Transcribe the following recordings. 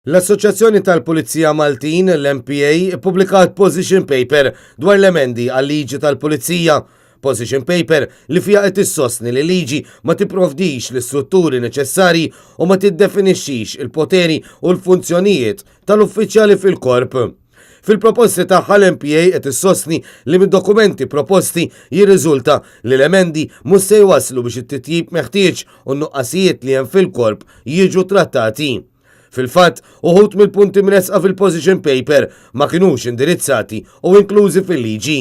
L-Assoċjazzjoni tal-Pulizija Maltin, l-MPA, ippubblikat position paper dwar l-emendi għal-liġi tal-Pulizija. Position paper li fiha qed issostni li liġi ma tipprovdix l-istrutturi neċessarji u ma tiddefinixxix il-poteri u l-funzjonijiet tal-uffiċjali fil-korp. Fil-proposti tagħha l-MPA qed issostni li mid-dokumenti proposti jirriżulta li l-emendi mhux se jwasslu biex it-titjib meħtieġ u n-nuqqasijiet li hemm fil-korp jiġu trattati. Fil-fatt, uħud mill-punti mressqa fil-position paper ma kinux indirizzati u inklużi fil-liġi.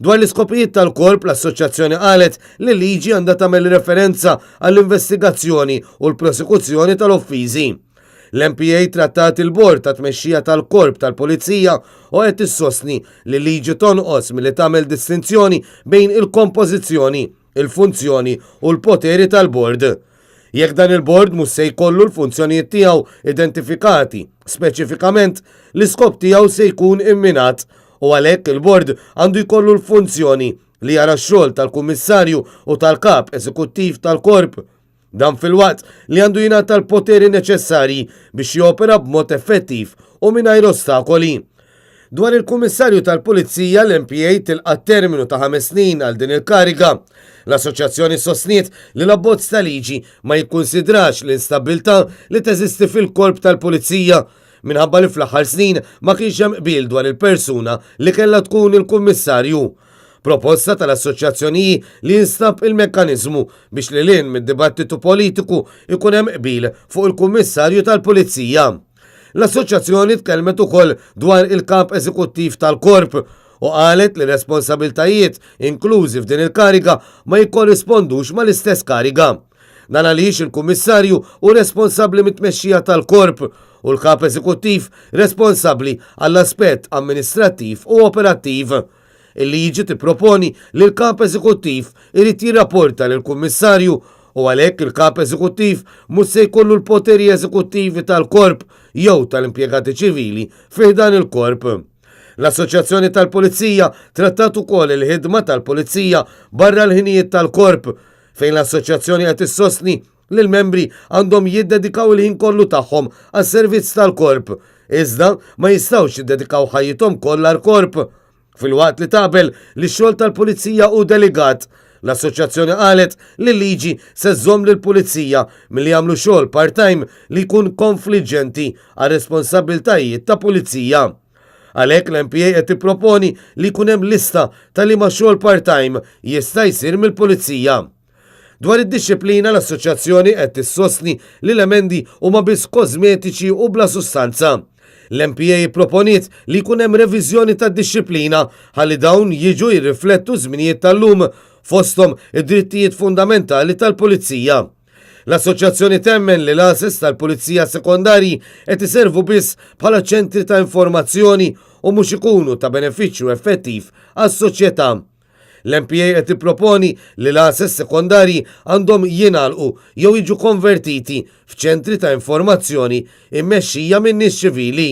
Dwar l-iskopijiet tal-korp, l-assoċjazzjoni qalet li l-liġi għandha tagħmel referenza għall-investigazzjoni u l-prosekuzzjoni tal-offiżi. L-MPA trattat il-bord ta' tmexxija tal-korp tal-pulizija u qed issostni li l-liġi tonqos milli tagħmel distinzjoni bejn il-kompożizzjoni, il-funzjoni u l-poteri tal-bord. Jekk dan il-bord mhux se jkollu l-funzjonijiet tiegħu identifikati speċifikament, l-iskop tiegħu se jkun imminat u għalhekk il-bord għandu jkollu l-funzjoni li jara x-xogħol tal-Kummissarju u tal-Kap Eżekuttiv tal-Korp. Dan filwaqt li għandu jingħata l-poteri neċessarji biex jopera b'mod effettiv u mingħajr ostakoli. Dwar il-Kummissarju tal-Pulizija, l-MPA tilqa' terminu ta' 5 snin għal din il-kariga. L-Assoċjazzjoni sostniet li l-abbozz ta' liġi ma jikkunsidrax l-instabbiltà li teżisti fil-korp tal-Pulizija minħabba li fl-aħħar snin ma kienx hemm qbil dwar il-persuna li kellha tkun il-kummissarju. Proposta tal-assoċjazzjoni li jinstab il-mekkanizmu biex lil hinn mid-dibattitu politiku ikun hemm qbil fuq il-kummissarju tal-Pulizija. L-assoċjazzjoni tkellmet ukoll dwar il-kap eżekuttiv tal-korp u qalet li responsabiltajiet inklużi f'din il-kariga ma jikkorrispondux mal-istess kariga. Dan għaliex il-kummissarju hu responsabbli mit-tmexxija tal-korp u l-kap eżekuttiv responsabbli għall-aspett amministrattiv u operattiv. Il-liġi tipproponi li l-kap eżekuttiv irid jirrapporta lill-kummissarju u għalhekk il-kap eżekuttiv mhux se jkollu l-poteri eżekuttivi tal-korp jew tal-impjegati ċivili fi dan il-korp. L-Assoċjazzjoni tal-Pulizija trattat ukoll il-ħidma tal-Pulizija barra l-ħinijiet tal-korp, fejn l-assoċjazzjoni qed issostni li l-membri għandhom jiddedikaw il-ħin kollu tagħhom għas-servizz tal-korp, iżda ma jistgħux jiddedikaw ħajjithom kollha l-korp. Filwaqt li taqbel li x-xogħol tal-pulizija hu delegat, l-assoċjazzjoni qalet li l-liġi se żżomm lill-pulizija milli jagħmlu xogħol part-time li jkun konfliġġenti għal responsabbiltajiet ta' pulizija. Għalhekk l-MPA qed tipproponi li jkun hemm lista ta' liema xogħol part-time jista' jsir mill-pulizija. Dwar id-dixxiplina, l-assoċjazzjoni qed tissostni li l-emendi huma biss kosmetiċi u bla sustanza. L-MPA proponiet li jkun hemm reviżjoni tad-dixxiplina ħalli dawn jiġu jirriflettu żminijiet tal-lum, fosthom id-drittijiet fundamentali tal-pulizija. L-assoċjazzjoni temmen li l-għases tal-pulizija sekondarji qed iservu biss bħala ċentri ta' informazzjoni u mhux ikunu ta' benefiċċju effettiv għas-soċjetà. L-MPA qed tipproponi li l-għases sekondarji għandhom jingħalqu jew jiġu konvertiti f'ċentri ta' informazzjoni immexxija minn nies ċivili.